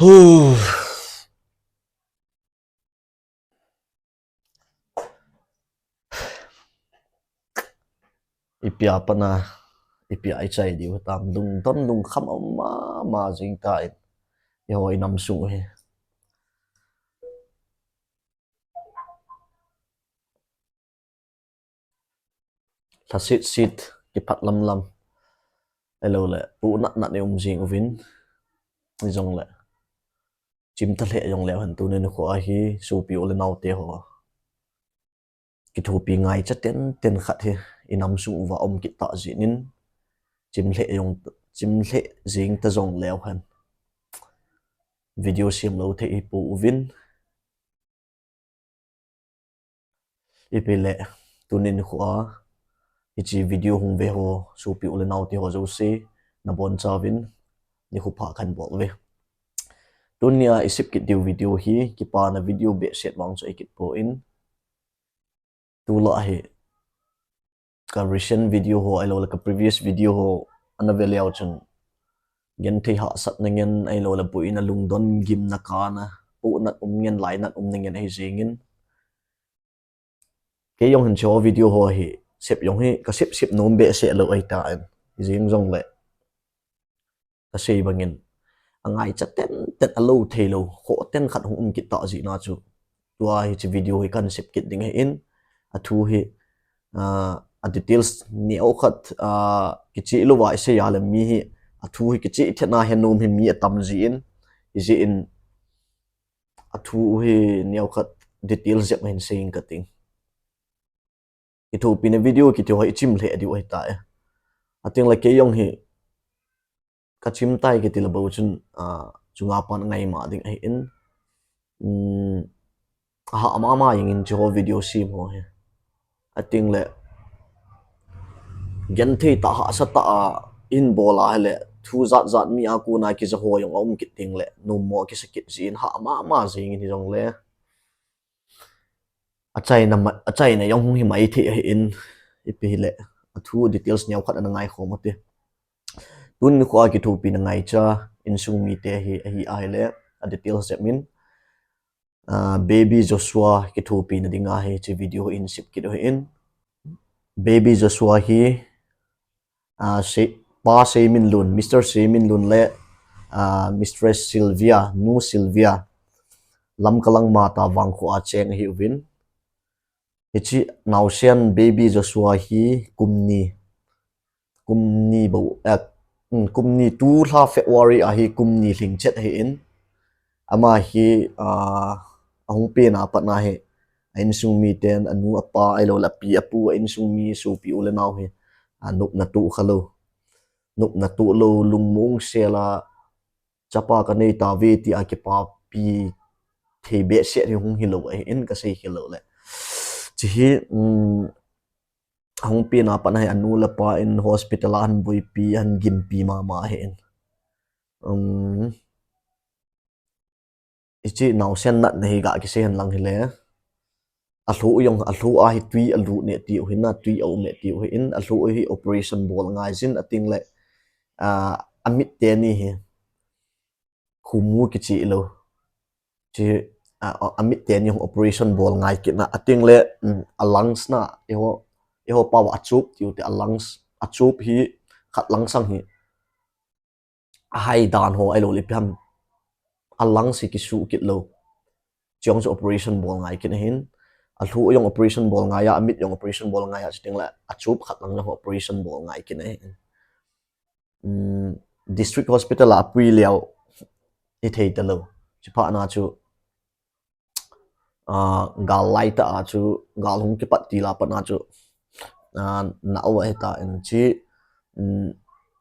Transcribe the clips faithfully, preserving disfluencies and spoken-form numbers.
Huh. Ipi a pat na, ipi a ichai diu tam, lungdon lungkham mama jing tan. Eiho inam sung u hi. Lhasit sit, kiphat lam lam. Ahilou le, pu nat nat i um jing uvin. Hijongle, chim ta lheh jongleu hen tuni nikho a hi, sopi u le nao te ho, kithopi ngaicha ten ten khat hi inam sung uva um kit ta jeh in, chim lheh jong, chim lheh jing ta jongleu hen, video sem lou thei hi pouvin. Ipi le, tuni nikho a hiche video hung ve ho, sopi u le nao te ho jouse, nabon chauvin nikho pha kahin bol uve. Tunia isep kit diu video hi kipana video behseh vang chu ahi kit poi. Tulai hi ka recent video ho ahilou le ka previous video ho ana ve leu chun, genthei hahsatna ngen ahilou le buina, lungdon, gimna, kana, pu nat um ngen, lai nat umna ngen ahi jing in. Kei jong hin hiche video ho hi sep jong hi ka sep sep nom behseh lou ahi tan. Hijeng jongle, ka sei bangin, angaicha ten ten, alou thei lou, khoh ten khat hung um kit ta jeh na chu, tua hiche video hi kahin sep kit ding ahin, athu hi, ah, a details neo khat, ah, kicheh louva isei a le mi hi, athu hi kicheh thet na hi nom hi mi atam jeh in, hijeh in, athu hi neo khat details jep hin sei ing kating. Kithopina video kiti ho hi ichim lheh diu ahi tai. Ating le kei jong hi ka chim tai kiti le bou chun, ah, chunga pan ngai ma ding ahin. Um, aha mama jeng in hiche ho video sem ho hi. Ating le, genthei tah hahsa tah a ihin bol a hile, thu jat jat mi a kona kija ho jong aum kit ding le, nommo kisa kit jeh in ha mama jeng in hijongle, achaina ma-, achaina jong hung hi mai thei ahin, ipi hile, athu details neo khat ana ngai khom ute. Tuni nikho a kithopina ngaicha insung mite hi ahi a hile, a details jep in, ah, Baby Joshua kithopina dinga hiche video hin sep kit u ahin. Baby Joshua hi, ah, Se-, Pa Seiminlun, Mister Seiminlun le, ah, Mistress Sylvia, Nu Sylvia, Lamka Langmata vangkho a cheng ahiuvin. Hiche naosen Baby Joshua hi kum ni, kum ni bou, eh, um, kum ni, tulha February a hi kum ni lhing chet ahin. Ama hi, ah, ahung pen a pat na hi, a insung miten, anu apa, ahilou le api apu, a insung mi, sopi u le nao hi, ah, nopna toh khalou, nopna toh lou, lungmong sel a, chapa kanei tauve tia kipapi thei behseh hi hung hilou ahin, kasei khel lou le. Hiche hi, um, ahung pen a pat na hi anu le apa in hospital a ahin boipi, ahin gimpi mama ahin. Um, hiche naosen natna hi ga kisei hen lang hile, alhoh jong, alhoh a hi tui alut ne tiu hin, tui aum ne tiu hin, alhoh hi operation bol ngai jin, ating le, ah, amit teni hi, khumu kicheh lou, hiche, ah, amit teni jong operation bol ngai kit na, ating le, um, a lungs na, eiho, eiho pao a achup tiu te, a lungs, achup hi, khat langsang hi, ahai dan ho ahilou le ipi ham, a lungs hi kisuh kit lou, hiche jong chu operation bol ngai kit ahin. Alhoh jong operation bol ngai a, amit jong operation bol ngai a, chuting le achup khat lang jong operation bol ngai kit ahin. Um, district hospital a apui leu hithei talou. Hiche phat na chu, ah, gal lai tah a chu, gal hung kipat til a pat na chu, ah, nao ahitan, hiche, um,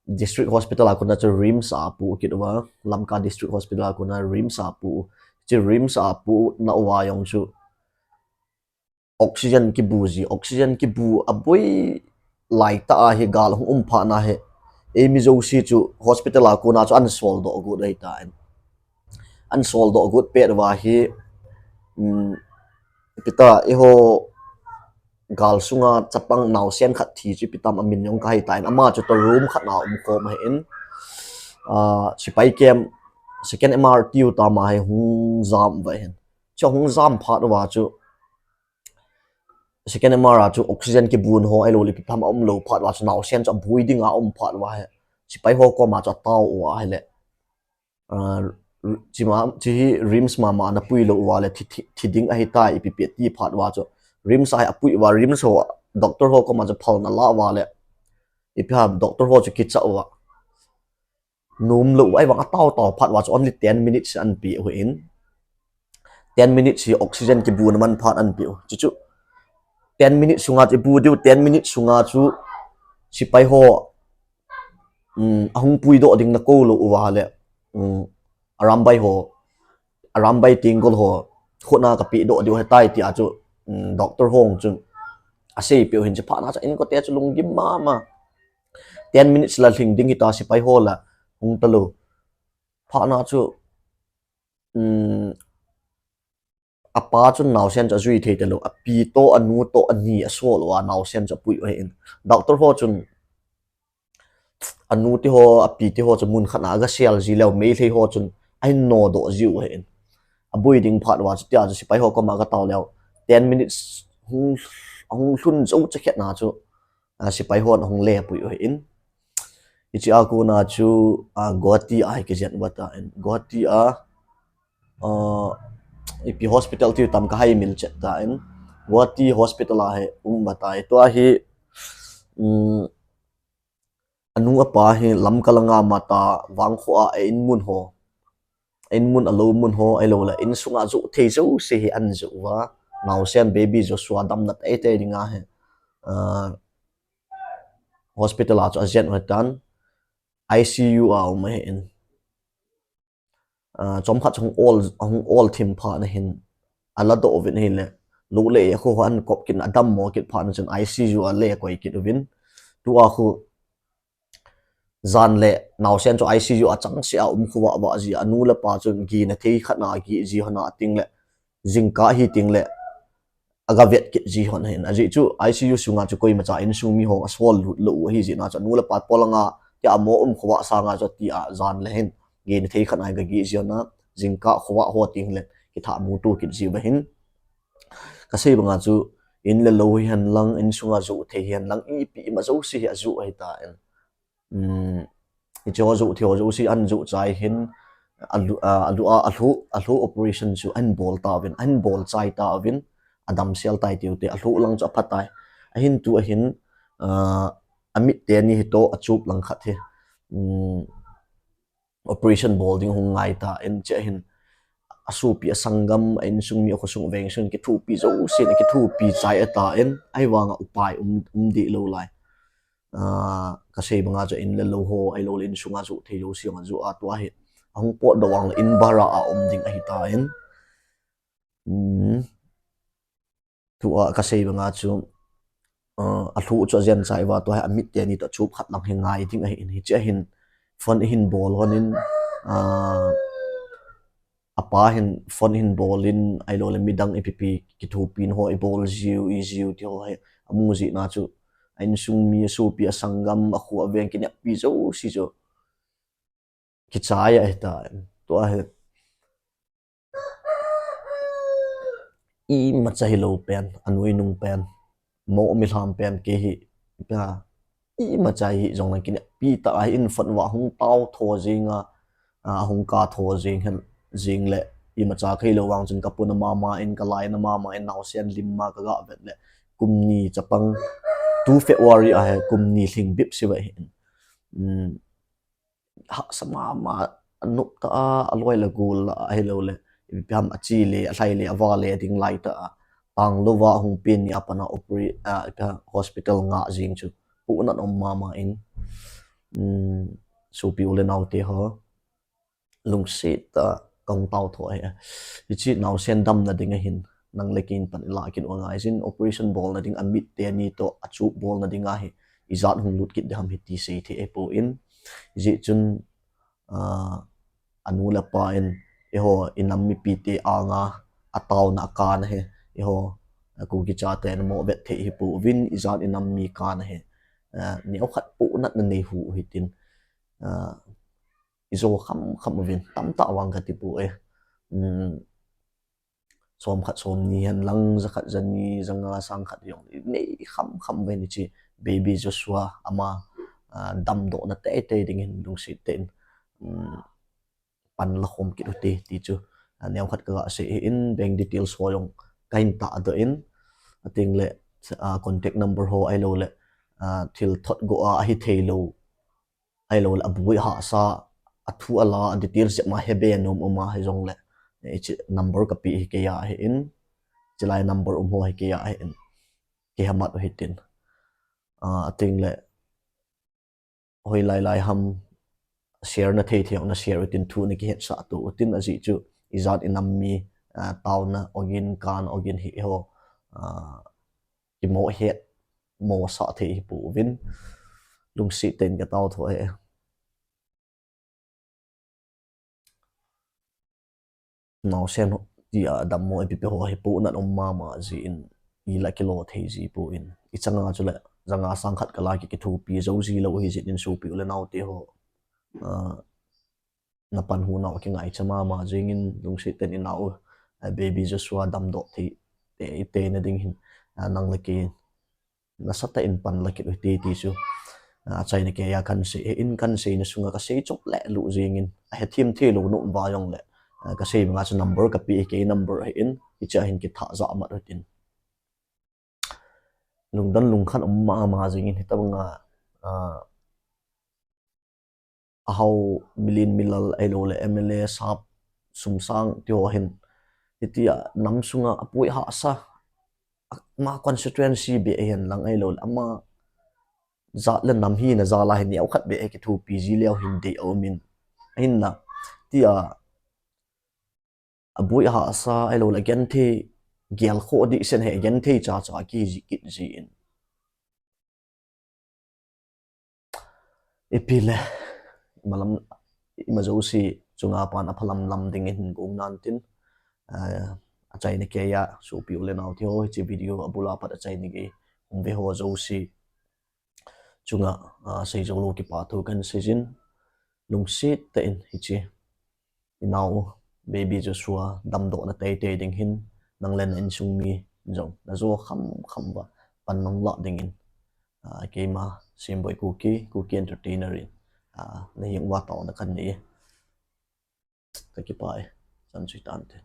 district hospital a kona chu RIMS a apu kit uva, Lamka District Hospital a kona RIMS a apu, hiche RIMS a apu nauva jong chu oxygen kibu ji, oxygen kibu aboi lai tah a hi gal hung um phat na hi, eimi jouse chu hospital a kona chu ahin soldoh got ahitan. Ahin soldoh got pet uva hi, um, ipi ta, eiho gal sunga chapang naosen khat thi chu ipi tam amin jong kahai tan, ama chu toh room khat na um khom ahin, ah, sepai camp Second M R tiu tama hi hung jam uva hin. Chu hung jam phat uva chu second M R a chu oxygen kibun ho ahilou le ipi ham aumlou phat uva chu naosen chu aboi dinga aum phat uva hi. Sepai ho koma chu atao uva ahile. Ah, r-, chima, chi hi RIMS mama ana puilou uva le thi, thi, thi ding ahitai ipi pi ti phat uva chu. RIMS a hi apui uva, RIMS ho, doctor ho koma chu phalna la uva le. Ipi ham, doctor ho chu kicha uva. Nom lou, ahivang atao tao phat uva chu only ten minutes anpeh u hin. Ten minutes hi oxygen kibuna man phat anpeh u. Chuchu ten minutes sunga chu ibu diu, ten minutes sunga chu sepai ho, um, ahung puidoh ding nakou lou uva le, um, arambai ho, arambai tenggol ho, khutna kapehdoh diu ahitai tia chu, um, doctor ho chun aseipeh u hin chu phatna chu inkote chu lunggim mama. Ten minutes la lhing ding hita sepai ho la hung talou. Phatna chu, um, apa chun naosen chu ajui thei talou. Api toh, anu toh, ani asol uva naosen chu apui u hin. Doctor ho chun anu te ho, api te ho chu mun khat na agasel ji leu, Meitei ho chun ahin nodoh jiu hin. Aboi ding phat uva chu tia chu sepai ho koma agatao leu. Ten minutes hung, hung lhun jou chakhet na chu, ah, sepai hon ahung lepui u hin. Hichea kona chu, ah, Guwahati a hi kijen uva tan. Guwahati a, ah, ipi hospital tiu tam kahaimil chet tan. Guwahati hospital a hi um uva tai. Tua hi, um, anu apa hi Lamka langa mata vangkho a, a inmun ho, inmun alou mun ho ahilou le insunga joh thei jouse hi ahin joh uva. Naosen baby Joshua damna teitei dinga hi, ah, hospital a chu ajen u hitan, I C U a um ahin. Ah, chomkhat chu hung ol, hung ol thim phat na hin aladoh uvin ahile, lou le akho ho ahin kop kit na, adammo kit phat na chun I C U a le akoi kit uvin. Tua khu jan le naosen chu I C U a changseh a um khovah vah ji, anu le apa chun gihna thei khat na gih ji hon a, ating le jingkah hi ting le agavet kit ji hon hin. Ajeh chu I C U sunga chu koimacha insung mi ho asol lut lou u ahi jeh na chu anu le apa polanga tia mo um khovah sanga chu tia jan le hin gihna thei khat na gagih ji hon a, jingkah khovah ho ting le kithamuto kit ji uva hin. Kasei banga chu in le lou hihen lang, insunga joh thei hihen lang, ipi ima jouse hi ajoh ahitan. Um, hiche ho joh thei ho jouse ahin joh chai hin, alu, a, alu, a, alhu, alhu operation chu ahin bol tauvin, ahin bol chai tauvin, adamsel tai tiu te, alhu lang chu apha tai. Ahin tu ahin, ah, amit teni hi toh achup lang khat hi, um, operation bol ding hung ngai tan, hiche hin asopi, asanggam, a insung mi, akhosung, avengsung kithopi jousen akithopi chai ahitan, ahivanga upai um, um deh lou lai. Ah, kasei banga chu in le lou ho ahilou le insunga joh thei jouse jong ajoh a, tua hi ahung potdoh vang le in bhara a um ding ahitan. Um, tua kasei banga chu, ah, alhu chu ajen chai uva, tua hi amit teni toh achup khat lang hi ngai ding ahin, hiche hin phone ihin bol hon in, ah, apa hin phone ihin bol in ahilou le midang ipi pi kithopina ho ibol jiu, ijiu ti ho hi amu jeh na chu, a insung mi, asopi, asanggam, akho, aveng, kineppi jouse chu kichai ahitan. Tua hi imacha hilou pen, anoinung pen, mo milham pen kei hi, imacha hi jong lang kineppi tah a hin phone uva hung tao tho jing a, a, hung ka tho jing hen, jing le imacha kei lou vang chun kapuna mama in, kalaina mama in, naosen lim ma kaga vet le kum ni chapang, tu February a hi kum ni lhing bep seh uva hin. Um, hahsa mama, anop tah a, aloi le gol a, ahilou le ipi ham, achi le, alhai le, ava le ding lai tah a, tanglouva hung pen ni a pat a opera, a, ipi ham, hospital ngah jing chu pohnat um mama in, um, sopi u le nao te ho, lungset tah a kahung tao tho ahi. Hiche naosen damna ding ahin, nang le kei in pan ilah kit u angai jin, operation bolna ding, amit teni toh achup bolna ding ahi, ijat hung lut kit ding ham hiti sei thei ahipoi. Hijeh chun, ah, anu le apa in, eiho inam mipi te anga ataona akan ahi, eiho, ah, Kuki chate in mo vet thei hipouvin, ijat inam mi kan ahi, ah, neokhat pohnatna nei u hitin, ah, ijo kham kham uvin, tamtah vang kati poi. Um, som khat som ni hen lang, ja khat ja ni, ja nga sang khat jong inei kham kham uvin hiche Baby Joshua ama, uh, damdohna teitei dingin lungset tah in, um, pan la khom kit ute ti chu, uh, neo khat kaga sei in, bank details ho jong kahin tahdoh in, ating le, uh, contact number ho ahilou le, uh, thil thot go a ahi thei lou, ahilou le aboi hahsa, athu ala, adetails jep ma hebe nom um a hijong le, eh, hiche number kapeh hi keiya ahin, hiche lai number um ho hi keiya ahin, keiha mat u hitin. Uh, ating le, hoilai lai ham share na thei thei na share utin, thu na kihetsah to utin, ajeh chu ijat inam mi, uh, taona ogin, kan ogin hi ho, uh, kimo het, mo sah thei hi pouvin, lungset tah in katao tho e. Naosen tia dammo ipi pe ho hi pohnat um mama jin, ila kilo thei ji pon. Ichanga chule ja nga sang khat kala ki kithopi jou ji lou hi jin, sopi u le naote ho, ah, na panhu nau kingaicha mama jingin, lungset tah in inau, ah, Baby Joshua damdoh thei teitei na ding hin, ah, nang le kei nasatah in pan la kit ute ti chu, ah, achaina keiya kahin sei in, kahin seina sunga kasei chop lelu jingin, ahethem thei lou nom uva jong le, ah, kasei banga chu number kapeh hi kei number ahin, hichea hin kithah jah mat utin. Lungdon lungkhan um mama jingin, hitobanga, ah, ahao, milin milal ahilou le M L A sap sum sang ti ho hin, hitia nam sunga apoi hahsa, ama constituency beh ahin lang ahilou le ama jat le nam hina jal a hin neokhat beh hi kithopi ji leu hin dei aumin, ahinla tia aboi hahsa ahilou le genthei, gelkhoh dihsen hi genthei chacha kiji kit jin. Ipi le, imalam, ima jouse chunga pan aphalam lam dingin hin gong nan tin, ah, achaina keiya sopi u le naote ho, hiche video abula pat achaina gei hung ve ho jouse chunga, ah, seijou lou kipathu kahin seijin, lungset tah in hiche inau Baby Joshua damdohna teitei ding hin, nang le na insung mi jong najo kham kham uva pan nang lah dingin, ah, keima Semboi Kuki, Kuki Entertainer in, ah, naheng uva taona kahin nei e. Kakipah e, chan chu hitante.